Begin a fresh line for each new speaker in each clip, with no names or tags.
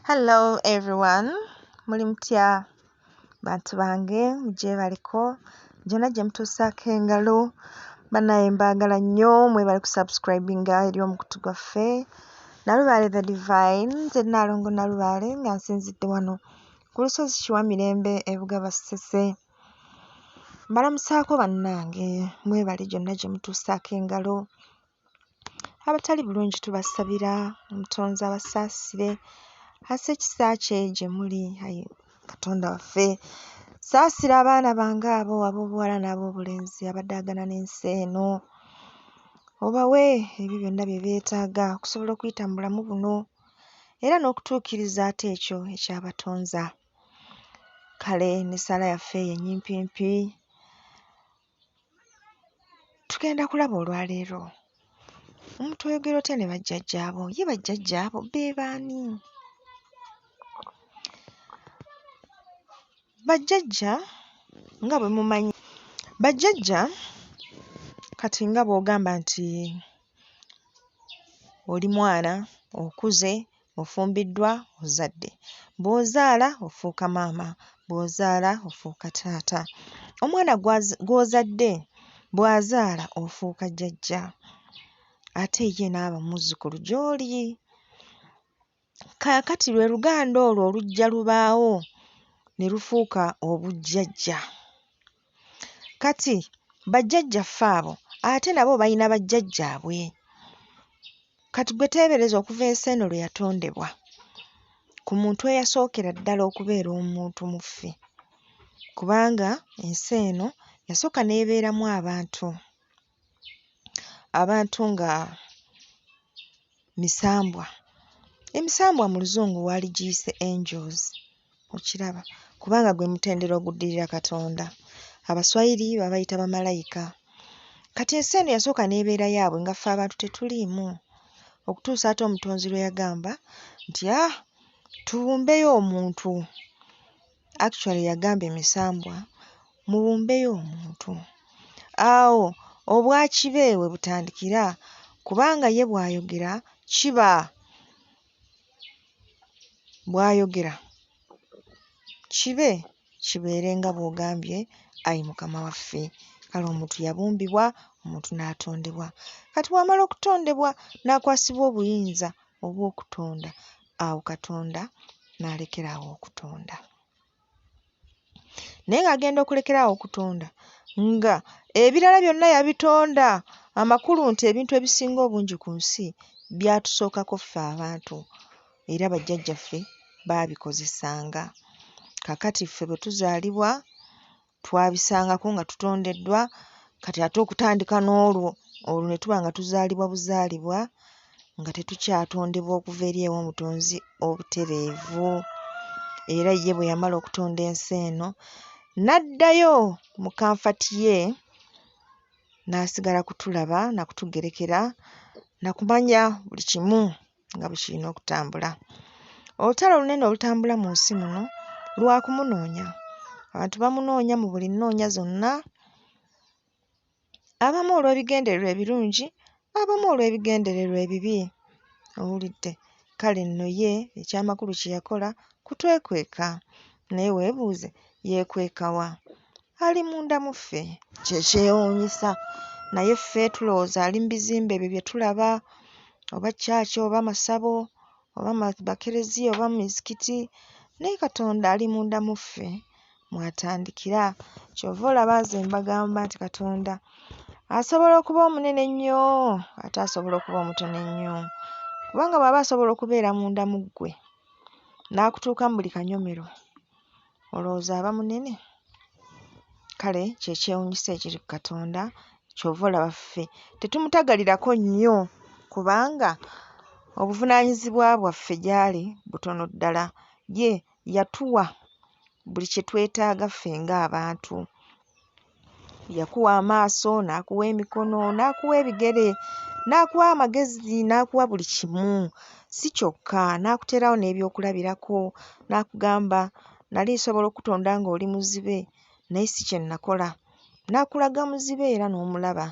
Hello everyone, muli mutya bantu bange mugyebaleko gyonna gye mutuusaako engalo bannaye mbaagala nnyo mwebale kusubscribinga eri omukutu gwaffe Nalubaale the Divine. Nze Nnaalongo Nalubaale nga nsinzidde wano ku lusozi Kiwamirembe e Bugaba Ssese. Mbalamusaako bannange mwebale gyonna gye mutuusaako engalo. Abatali bulungi tubasabira Omutonzi abasaasire asse ekisa kye gye muli ayi Katonda waffe. Saasira abaana bange abo ab'obuwala n'ab'obulenzi abadaagana n'ensi eno obawe ebyo byonna bye beetaaga okusobola okuyita mu bulamu buno era n'okutuukiriza ate ekyo ekyabatonza. Kale n'essaala yaffe eyo ennyimpimpi tugenda kulaba olwaleero omuntu oyogera otya ne bajjajjaabo? Ye bajjajjaabo be baani? Bajjajja nga bwe mumanyi, bajjajja kati nga bw'ogamba nti oli mwana okuze, ofumbiddwa, ozadde. Bw'ozaala ofuuka maama, bw'ozaala ofuuka taata. Omwana gw'ozadde bw'azaala ofuuka jjajja ate ye n'aba muzzukulu gy'oli. Kaakati lwe luganda olwo olujja lubaawo ne lufuuka obujjajja. Kati bajjajjaffe abo ate nabo balina bajjajjaabwe. Kati ggwe teebereza okuva ensi eno lwe yatondebwa ku muntu eyasookera ddala okubeera omuntu mu ffe kubanga ensi eno yasooka n'ebeeramu abantu, abantu nga misambwa. Emisambwa mu Luzungu waaligiyise angels okiraba kubanga gwe mutendera oguddirira Katonda. Abaswayiri babayita bamalayika. Kati ensi eno yasooka n'ebeera yaabwe nga ffe abantu tetuliimu okutuusa ate Omutonzi lwe yagamba nti, ah tubumbeyo omuntu. Actually yagamba emisambwa mubumbeyo omuntu. Awo obwakibe we butandikira kubanga ye bw'ayogera kiba. Bw'ayogera kibe kibeere nga bw'ogambye ayi Mukama waffe. Kale omuntu yabumbibwa, omuntu n'atondebwa. Kati bw'amala okutondebwa n'akwasibwa obuyinza obw'okutonda, awo Katonda n'alekera awo okutonda. Naye ng'agenda okulekera awo okutonda nga ebirala byonna yabitonda, amakulu nti ebintu ebisinga obungi ku nsi byatusookako ffe abantu era bajjajjaffe baabikozesanga. Kaakati ffe bwe tuzaalibwa twabisangako nga tutondeddwa kati ate okutandika n'olwo olwo ne tuba nga tuzaalibwa buzaalibwa nga tetukyatondebwa okuva eri ew'Omutonzi obutereevu. Era ye bwe yamala okutonda ensi eno n'addayo mu kanfati ye n'asigala kutulaba na kutugerekera na kumanya buli kimu nga bwe kirina okutambula. Olutalo olunene olutambula mu nsi muno lwa kumunoonya. Abantu bamunoonya mu buli nnoonya zonna, abamu olw'ebigendererwa ebirungi, abamu olw'ebigendererwa ebibi. Owulidde? Kale nno ye ekyamakulu kye yakola kutwekweka. Naye weebuuze yeekweka wa? Ali munda mu ffe. Kye kyewuunyisa. Naye ffe tulowooza ali mu bizimbe ebyo bye tulaba oba church oba masabo oba makereziya oba mizikiti naye Katonda ali munda mu ffe mw'atandikira. Ky'ova olaba nze mbagamba nti Katonda asobola okuba omunene ennyo ate asobola okuba omutono ennyo kubanga bw'aba asobola okubeera munda mu ggwe n'akutuuka mu buli kanyomero olowooza aba munene? Kale kye kyewuunyisa ekiri ku Katonda ky'ova olaba ffe tetumutagalirako nnyo kubanga obuvunaanyizibwa bwaffe gy'ali butono ddala. Ye yatuwa buli kye twetaaga ffe ng'abantu. Yakuwa amaaso, n'akuwa emikono, n'akuwa ebigere, n'akuwa amagezi, n'akuwa buli kimu. Si kyokka n'akuteerawo n'ebyokulabirako, n'akugamba nnali nsobola okkutonda ng'oli muzibe naye si kye nnakola. N'akulaga muzibe era n'omulaba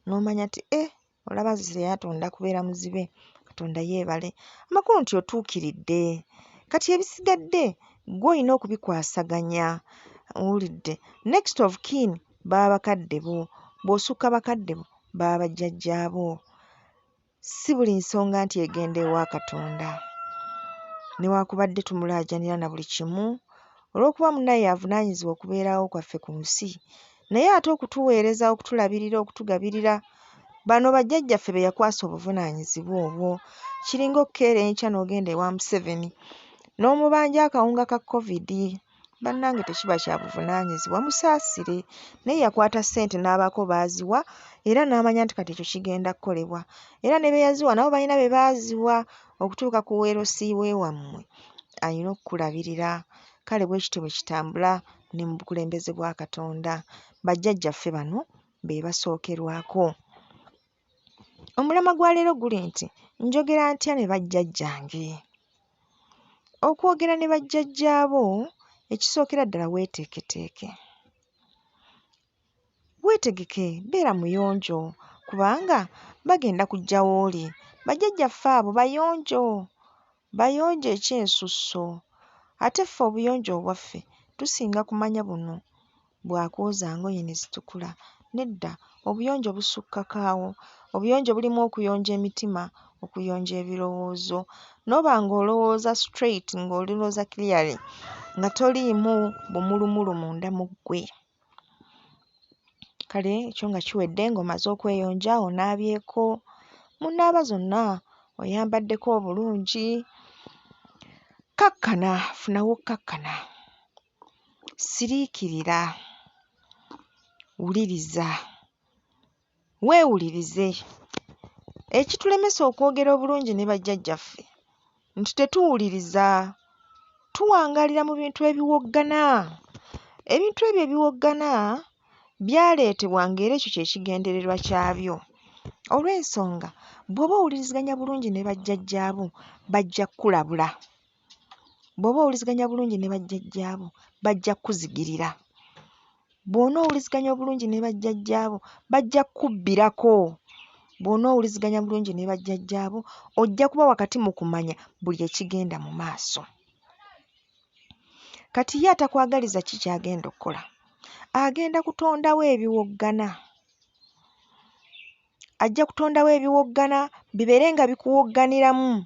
n'omanya nti eh olaba nze teyantonda kubeera muzibe, Katonda yeebale. Amakulu nti otuukiridde. Kati ebisigadde ggwe olina okubikwasaganya, owulidde. Next of kin baba bakadde bo, bw'osukka bakadde bo baba bajjajjaabo. Si buli nsonga nti egenda ewa Katonda. Newaakubadde tumulaajanira na buli kimu, olw'okuba munnaye y'avunaanyizibwa okubeerawo kwaffe ku nsi, naye ate okutuweereza, okutulabirira, okutugabirira, bano bajjajjaffe be yakwasa obuvunaanyizibwa obwo. Kiringa okukeera enkya n'ogenda ewa Museveni n'omubanja akawunga ka Covid. Bannange tekiba kya buvunaanyizibwa, musaasire. Naye yakwata ssente n'abaako b'aziwa era n'amanya nti kati ekyo kigenda kukolebwa. Era ne be yaziwa nabo balina be baaziwa okutuuka ku LC w'ewammwe alina okukulabirira. Kale bwe kityo bwe kitambula ne mu bukulembeze bwa Katonda. Bajjajjaffe bano be basookerwako. Omulamwa gwa leero guli nti njogera ntya ne bajjajjange? Okwogera ne bajjajjaabo ekisookera ddala weeteeketeeke. Weetegeke, beera muyonjo kubanga bagenda kujja w'oli. Bajjajjaffe abo bayonjo, bayonjo eky'ensusso ate ffe obuyonjo obwaffe tusinga kumanya buno bwa kwoza ngoye ne zitukula. Nedda, obuyonjo busukkako awo. Obuyonjo bulimu okuyonja emitima, okuyonja ebirowoozo n'oba ng'olowooza straight, ng'olowooza clearly nga toliimu bumulumulu munda mu ggwe. Kale ekyo nga kiwedde ng'omaze okweyonja onaabyeko mu nnaaba zonna oyambaddeko obulungi, kkakkana, funa w'okkakkana, siriikirira, wuliriza, weewulirize. Ekitulemesa okwogera obulungi ne bajjajjaffe nti tetuwuliriza, tuwangaalira mu bintu ebiwoggana. Ebintu ebyo ebiwoggana byaleetebwa ng'era ekyo kye kigendererwa kyabyo. Olw'ensonga bw'oba owuliziganya bulungi ne bajjajjaabo bajja kkulabula. Bw'oba owuliziganya bulungi ne bajjajjaabo bajja kkuzigirira. Bw'onoowuliziganya obulungi ne bajjajjaabo bajja kkubbirako. Bw'onoowuliziganya bulungi ne bajjajjaabo ojja kuba wakati mu kumanya buli ekigenda mu maaso. Kati ye atakwagaliza ki ky'agenda okkola? Agenda kutondawo ebiwoggana. Ajja kutondawo ebiwoggana bibeere nga bikuwogganiramu,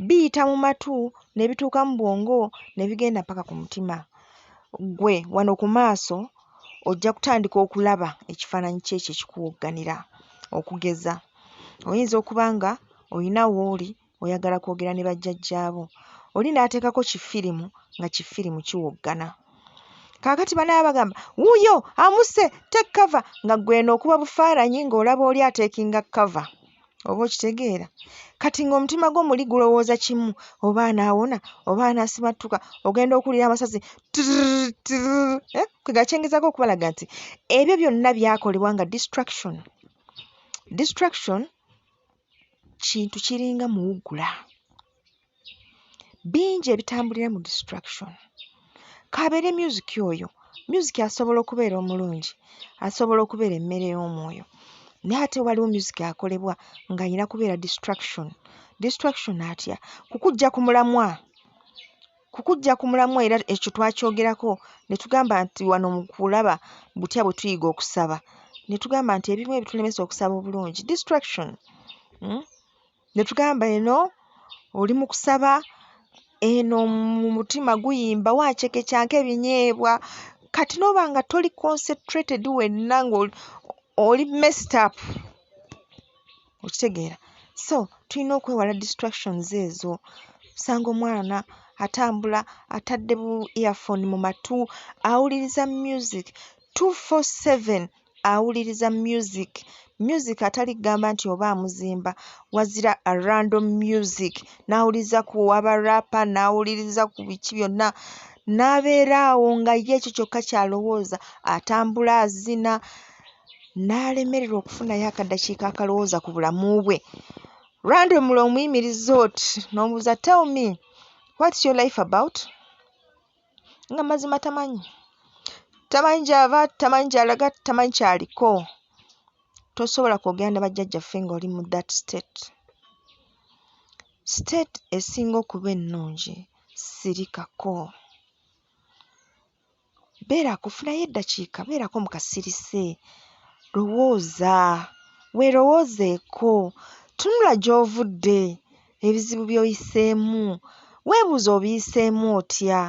biyita mu matu ne bituuka mu bwongo ne bigenda ppaka ku mutima. Ggwe wano ku maaso ojja kutandika okulaba ekifaananyi ky'ekyo ekikuwogganira. Okugeza oyinza okuba nga olina w'oli oyagala kwogera ne bajjajjaabo, oli n'ateekako kifirimu nga kifirimu kiwoggana. Kaakati banaaba bagamba wuuyo amusse take cover nga ggwe eno okuba bufaananyi ng'olaba oli ateekinga cover. Oba okitegeera? Kati ng'omutima gwo muli gulowooza kimu oba anaawona oba anaasimattuka ogenda okuwulira amasasi tiriri tiriri eh? Kwe kye ngezaako okubalaga nti ebyo byonna byakolebwa nga distraction. Distraction kintu kiringa muwugula. Bingi ebitambulira mu distraction. K'abeere music oyo, music asobola okubeera omulungi, asobola okubeera emmere y'omwoyo. Naye ate waliwo music akolebwa ng'alina kubeera distraction. Distraction atya? Kukuggya ku mulamwa. Kukuggya ku mulamwa era ekyo twakyogerako ne tugamba nti wano mu kulaba butya bwe tuyiga okusaba ne tugamba nti ebimu ebitulemesa okusaba obulungi distraction. Ne tugamba eno oli mu kusaba eno mu mutima guyimba wancekekyanka ebinyeebwa kati n'oba nga toli concentrated wenna ng'oli messed up okitegeera. So tulina okwewala distractions ezo. Osanga omwana atambula atadde bu earphone mu matu awuliriza music 247 awuliriza music. Music atali kugamba nti oba amuzimba wazira a random music n'awuliriza ku aba rapper n'awuliriza ku biki byonna n'abeera awo nga ye ekyo kyokka ky'alowooza atambula azina n'alemererwa okufunayo akaddakiika akalowooza ku bulamu bwe. Randomly omuyimiriza oti n'omubuuza tell me what's your life about? Nga mazima tamanyi. Tamanyi gy'ava, tamanyi gy'alaga, tamanyi ky'aliko. Tosobola kwogera na bajjajjaffe ng'oli mu that state. State esinga okuba ennungi, Sirikako. Beerako, funayo eddakiika beerako mu kasirise, lowooza, weerowoozeeko, tunula gy'ovudde, ebizibu by'oyiseemu, weebuuze obiyiseemu otya?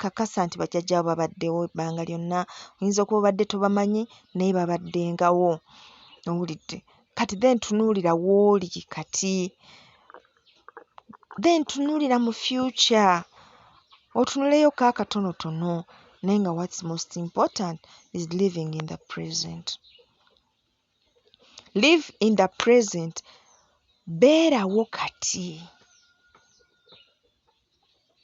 Kakasa nti bajjajjaabo babaddewo ebbanga lyonna, oyinza okuba obadde tobamanyi naye babaddengawo, owulidde. Kati then tunuulira w'oli kati, then tunuulira mu future, otunuleyokko akatonotono naye nga what's most important is living in the present. Live in the present. Beerawo kati.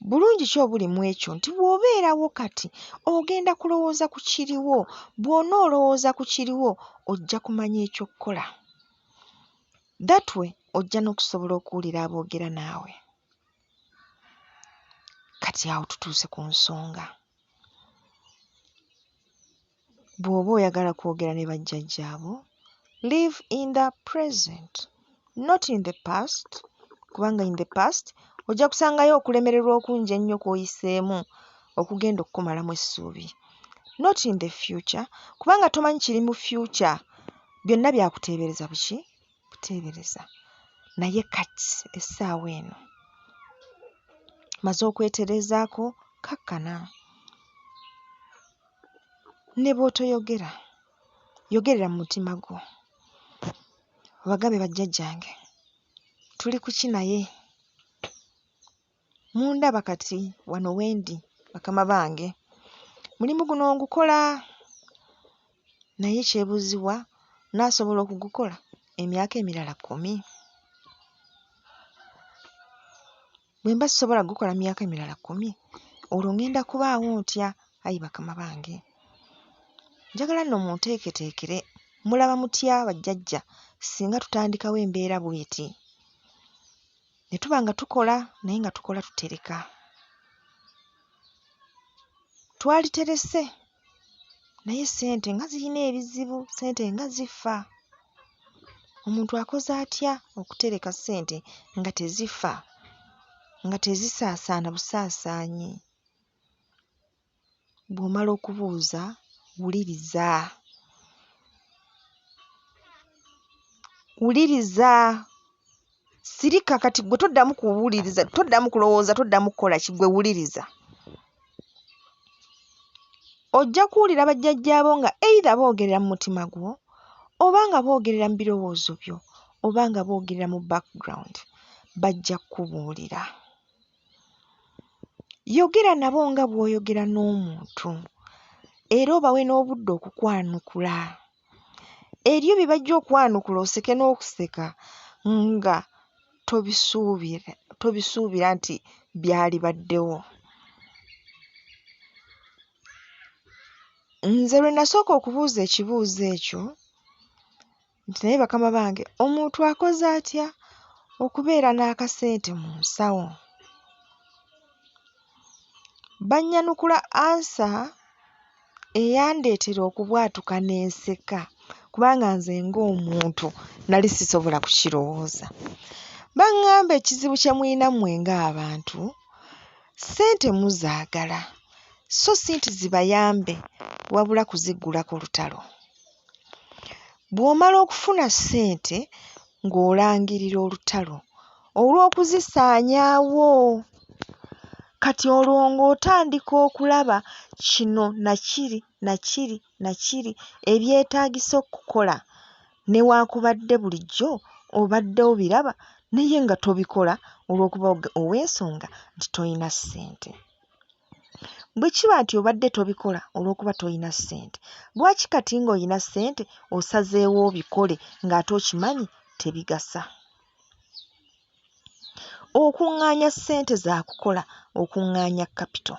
Bulungi ki obuli mu ekyo nti bw'obeerawo kati ogenda kulowooza ku kiriwo, bw'onoolowooza ku kiriwo ojja kumanya eky'okkola. That way ojja n'okusobola okuwulira aboogera naawe. Kati awo tutuuse ku nsonga. Bw'oba oyagala kwogera ne bajjajjaabo, live in the present, not in the past, kubanga in the past ojja kusangayo okulemererwa okungi ennyo kw'oyiseemu okugenda okukumalamu essuubi. Not in the future, kubanga tomanyi kiri mu future, byonna byakuteebereza buki? Buteebereza. Naye kati essaawa eno maze okwetereezaako kakkana. Ne bw'otoyogera, yogerera mu mutima gwo. Obagambe bajjajjange tuli ku ki naye? Mundaba kati wano we ndi bakama bange, mulimu guno ngukola naye kyebuuzibwa nnaasobola okugukola emyaka emirala kkumi? Bwe mba sisobola kugukola myaka emirala kkumi, olwo ŋŋenda kubaawo ntya ayi bakama bange? Njagala nno munteeketeekere, mulaba mutya bajjajja singa tutandikawo embeera bw'eti? Ne tuba nga tukola naye nga tukola tutereka. Twaliterese naye ssente nga zirina ebizibu, ssente nga zifa. Omuntu akoze atya okutereka ssente nga tezifa, nga tezisaasaana busaasaanyi? Bw'omala okubuuza wuliriza. Wuliriza. Sirika kati ggwe toddamu kuwuliriza, toddamu kulowooza, toddamu kukola ki, ggwe wuliriza. Ojja kuwulira bajjajjaabo nga either boogerera mu mutima gwo oba nga boogerera mu birowoozo byo oba nga boogerera mu background, bajja kukubuulira. Yogera nabo nga bw'oyogera n'omuntu era obawe n'obudde okukwanukula. Eriyo bye bajja okwanukula oseke n'okuseka nga tobisuubira tobisuubira nti byalibaddewo. Nze lwe nasooka okubuuza ekibuuzo ekyo nti naye bakama bange omuntu akoze atya okubeera n'akasente mu nsawo? Bannyanukula ansa eyandeetera okubwatuka ne nseka kubanga nze ng'omuntu nali sisobola kukirowooza. Baŋŋamba ekizibu kye muyina mmwe ng'abantu, ssente muzaagala so si nti zibayambe wabula kuziggulako lutalo. Bw'omala okufuna ssente ng'olangirira olutalo olw'okuzisaanyaawo. Kati olwo ng'otandika okulaba kino na kiri na kiri na kiri ebyetaagisa okukola newaakubadde bulijjo obadde obiraba naye nga tobikola olw'okuba ow'ensonga nti toyina ssente. Bwe kiba nti obadde tobikola olw'okuba toyina ssente, lwaki kati ng'oyina ssente osazeewo obikole ng'ate okimanyi tebigasa? Okuŋŋaanya ssente za kukola okuŋŋaanya kapito.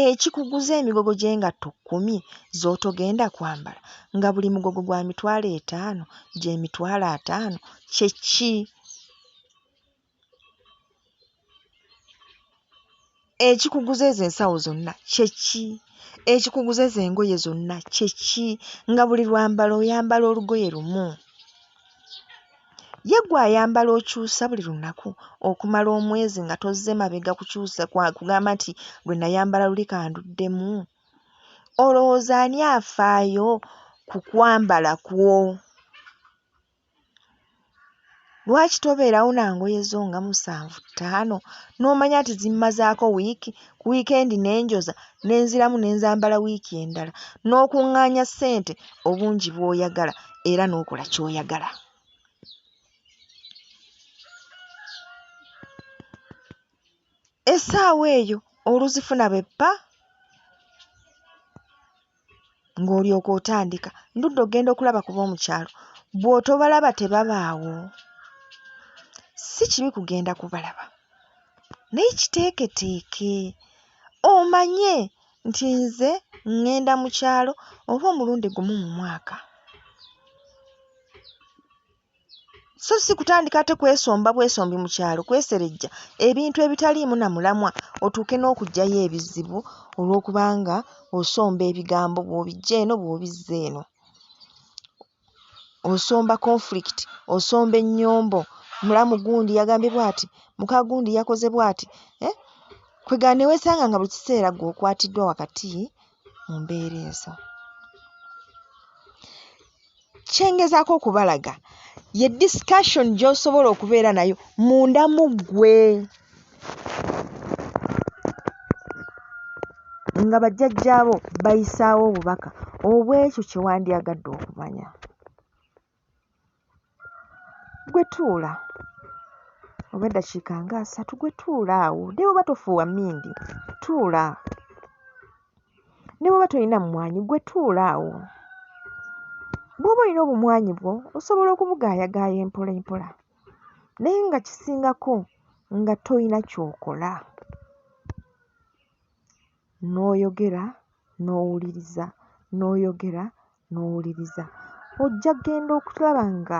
Ekikuguza emigogo gy'engatto kkumi z'otogenda kwambala nga buli mugogo gwa 50,000 gy'emitwalo ataano kye ki? Ekikuguza ezo ensawo zonna kye ki? Ekikuguza ezo engoye zonna kye ki? Nga buli lwambala oyambala olugoye lumu. Ye ggwe ayambala okyusa buli lunaku okumala omwezi nga tozze mabega kukyusa kugamba nti lwe nayambala luli kanduddemu? Olowooza ani afaayo ku kwambala kwo? Lwaki tobeerawo na ngoye zo nga musanvu ttaano n'omanya nti zimmazaako wiiki, ku wiikendi ne njoza ne nziramu ne nzambala wiiki endala n'okuŋŋaanya ssente obungi bw'oyagala era n'okola ky'oyagala. Essaawa eyo oluzifuna bwe ppa ng'olyoka otandika. Ndudde okugenda okulaba ku b'omu kyalo bw'otobalaba tebabaawo. Si kibi kugenda kubalaba naye kiteeketeeke omanye nti nze ŋŋenda mu kyalo oba omulundi gumu mu mwaka. So si kutandika ate kwesomba bwesombi mu kyalo kweserejja ebintu ebitaliimu na mulamwa otuuke n'okuggyayo ebizibu olw'okubanga osomba ebigambo bw'obiggya eno bw'obizza eno. Osomba conflict, osomba ennyombo, mulamu gundi yagambye bw'ati, muka gundi yakoze bw'ati, eh? Kwegamba ne weesanga nga buli kiseera ggwe okwatiddwa wakati mu mbeera ezo. Kye ngezaako okubalaga ye discussion gy'osobola okubeera nayo munda mu ggwe nga bajjajjaabo bayisaawo obubaka obw'ekyo kye wandyagadde okumanya. Ggwe tuula oba eddakiika nga asatu ggwe tuula awo ne bw'oba tofuuwa mmindi tuula. Ne bw'oba tolina mmwanyi ggwe tuula awo. Bw'oba olina obumwanyi bwo osobola okubugaayagaaya empola empola naye nga kisingako nga toyina ky'okola. N'oyogera n'owuliriza, n'oyogera n'owuliriza. Ojja kugenda okulaba nga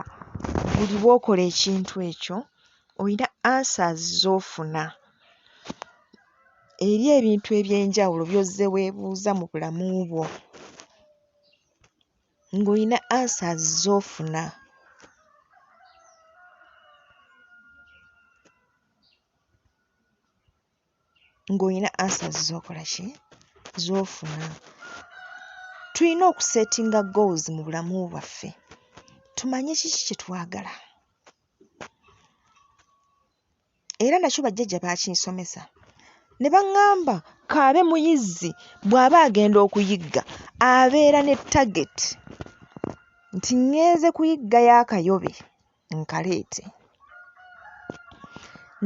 buli lw'okola ekintu ekyo oyina answers z'ofuna eri ebintu eby'enjawulo by'ozze weebuuza mu bulamu bwo. Ng'olina answers z'ofuna. Ng'olina answers z'okola ki? Z'ofuna. Tulina okusetinga goals mu bulamu bwaffe tumanye kiki kye twagala. Era nakyo bajjajja baakinsomesa ne baŋŋamba k'abe muyizzi bw'aba agenda okuyigga abeera ne tageti nti ŋŋenze kuyiggayo akayobe nkaleete.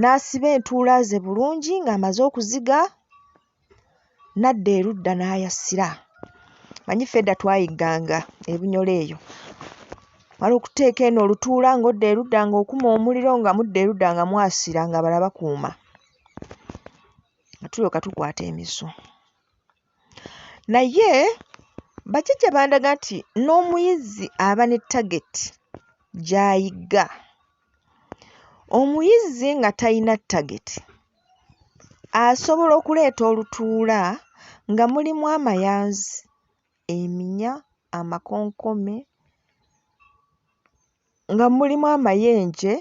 N'asiba entuula ze bulungi ng'amaze okuziga n'adda erudda n'ayasira. Omanyi ffe edda twayigganga e Bunyoro eyo. Omala okuteeka eno olutuula ng'odda erudda ng'okuma omuliro nga mudda erudda nga mwasira ng'abalala bakuuma. Nga tulyoka tukwata emisu. Naye bajjajja bandaga nti n'omuyizzi aba ne tageti gy'ayigga. Omuyizzi nga talina tageti asobola okuleeta olutuula nga mulimu amayanzi, eminya, amakonkome, nga mulimu amayenje,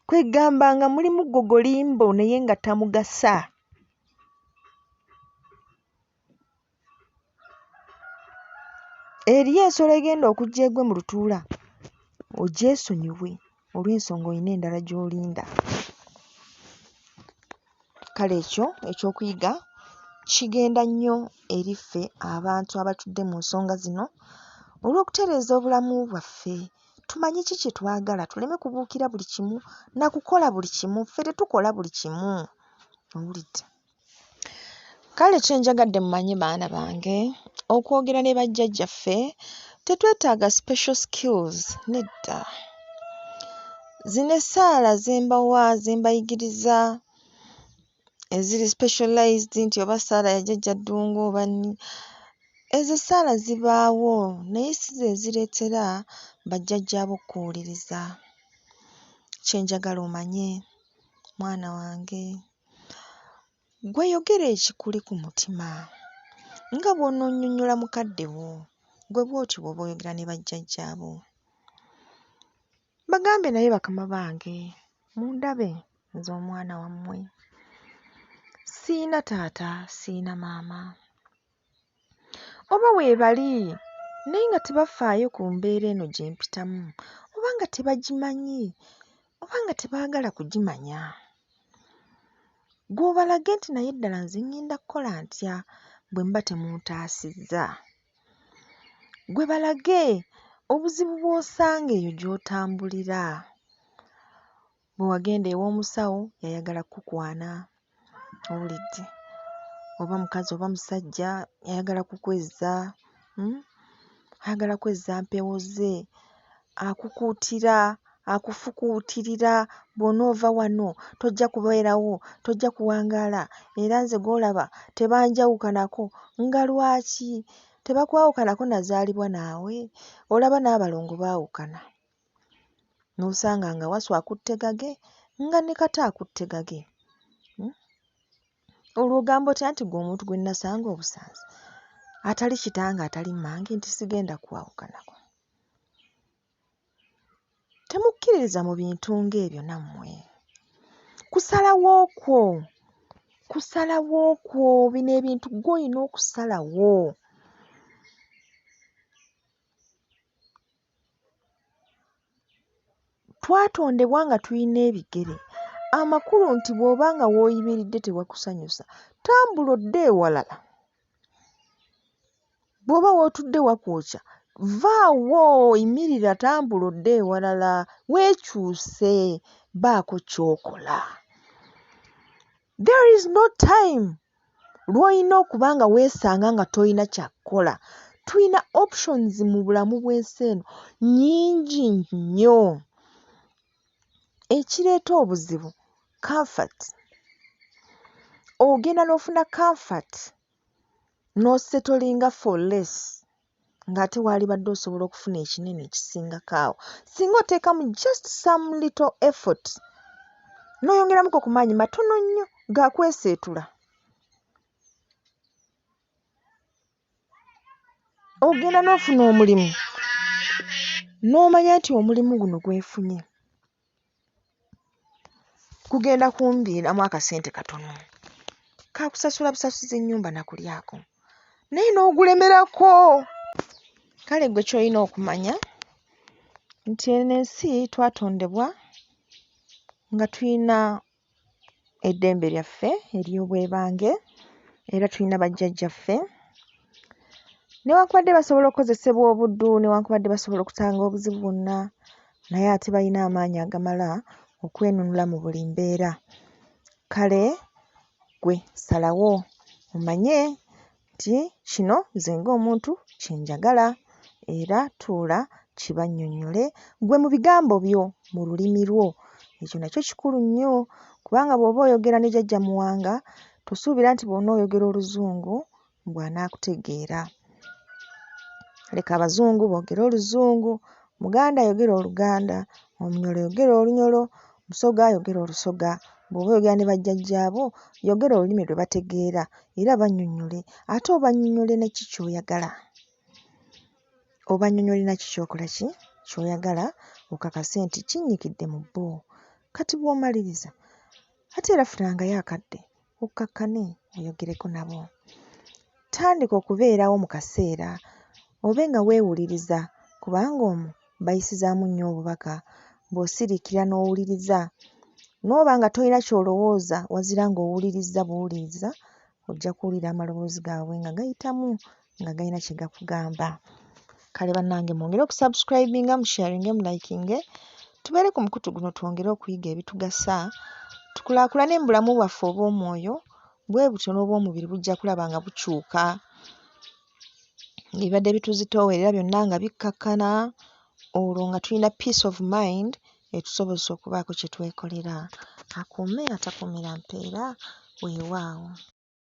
kwe ggamba nga mulimu ggogolimbo naye nga tamugasa. Eriyo ensolo egenda okujja egwe mu lutuula ogyesonyiwe olw'ensonga oyina endala gy'olinda. Kale ekyo ekyokuyiga kigenda nnyo eri ffe abantu abatudde mu nsonga zino olw'okutereeza obulamu bwaffe tumanye ki kye twagala tuleme kubuukira buli kimu na kukola buli kimu. Ffe tetukola buli kimu, owulidde? Kale kye njagadde mumanye baana bange, okwogera ne bajjajjaffe tetwetaaga special skills, nedda. Zino essaala ze mbawa ze mbayigiriza eziri specialized nti oba ssaala ya jjajja Ddungu oba nni, ezo essaala zibaawo naye si ze zireetera bajjajjaabo kkuwuliriza. Kye njagala omanye mwana wange, ggwe yogera ekikuli ku mutima nga bw'onoonnyonnyola mukadde wo, ggwe bw'otyo bw'oba oyogera ne bajjajjaabo. Bagambe naye bakama bange mundabe nze omwana wammwe. Siyina taata, siyina maama. Oba weebali naye nga tebafaayo ku mbeera eno gye mpitamu oba nga tebagimanyi oba nga tebaagala kugimanya. Ggwe obalage nti naye ddala nze ŋŋenda kkola ntya bwe muba temuntaasizza? Ggwe balage obuzibu bw'osanga eyo gy'otambulira. Bwe wagenda ew'omusawo yayagala kkukwana, owulidde, oba mukazi oba musajja ayagala kukwezza, Ayagala kwezza mpewo ze, akukuutira, akufukuutirira, bw'onoova wano tojja kubeerawo, tojja kuwangaala era nze gw'olaba tebanjawukanako. Nga lwaki? Tebakwawukanako nazaalibwa naawe? Olaba n'abalongo baawukana. N'osanga nga Wasswa akutte gage nga ne Kato akutte gage. Olwo ogamba otya nti ggwe omuntu gwe nnasanga obusanzi atali kitange atali mmange nti sigenda kukwawukanako? Temukkiririza mu bintu ng'ebyo nammwe. Kusalawo kwo, kusalawo kwo, bino ebintu ggwe olina okusalawo. Twatondebwa nga tulina ebigere, amakulu nti bw'oba nga w'oyimiridde tewakusanyusa, tambula odde ewalala. Bw'oba w'otudde wakwokya, vvaawo, yimirira, tambula odde ewalala, weekyuse, baako ky'okola. There is no time lw'olina okuba nga weesanga nga tolina kya kkola. Tulina options mu bulamu bw'ensi eno nnyingi nnyo. Ekireeta obuzibu comfort. Ogenda n'ofuna comfort n'osettlinga for less ng'ate waalibadde osobola okufuna ekinene ekisingako awo singa oteekamu just some little effort n'oyongeramuko ku maanyi matono nnyo ga kweseetula. Ogenda n'ofuna omulimu n'omanya nti omulimu guno gwe nfunye gugenda kumbiiramu akasente katono, ka kusasula busasuzi nnyumba na kulyako naye n'ogulemerako. Kale ggwe ky'olina okumanya nti eno ensi twatondebwa nga tulina eddembe lyaffe ery'obwebange era tulina bajjajjaffe. Newankubadde basobola okkozesebwa obuddu, newankubadde basobola okusanga obuzibu bwonna, naye ate balina amaanyi agamala okwenunula mu buli mbeera. Kale ggwe salawo omanye nti kino nze ng'omuntu kye njagala era tuula kibannyonnyole ggwe mu bigambo byo, mu lulimi lwo. Ekyo nakyo kikulu nnyo kubanga bw'oba oyogera ne Jjajja Muwanga tosuubira nti bw'onooyogera Oluzungu mbu anaakutegeera. Leka Abazungu boogere Oluzungu, Omuganda ayogere Oluganda, Omunyoro ayogere Olunyoro, Omusoga ayogere Olusoga. Bw'oba oyogera ne bajjajjaabo yogera olulimi lwe bategeera era bannyonnyole ate obannyonnyole na ki ky'oyagala. Obannyonnyole na ki ky'okola ki? Ky'oyagala okakase nti kinnyikidde mu bo. Kati bw'omaliriza ate era funangayo akadde okkakkane oyogereko nabo. Tandika okubeerawo mu kaseera obe nga weewuliriza kubanga omwo bayisizaamu nnyo obubaka. Bw'osiriikirira n'owuliriza n'oba nga tolina ky'olowooza wazira ng'owulirizza buwuliriza, ojja kuwulira amaloboozi gaabwe nga gayitamu nga galina kye gakugamba. Kale bannange mwongere okusubscribinga, musharinge, mulayikinge tubeere ku mukutu guno twongere okuyiga ebitugasa tukulaakulane mu bulamu bwaffe obw'omwoyo bwe butyo n'obw'omubiri bujja kulaba nga bukyuka. Ebibadde bituzitoowerera byonna nga bikkakkana olwo nga tulina peace of mind etusobozesa okubaako kye twekolera. Akuume atakuumira mpeera, weewaawo.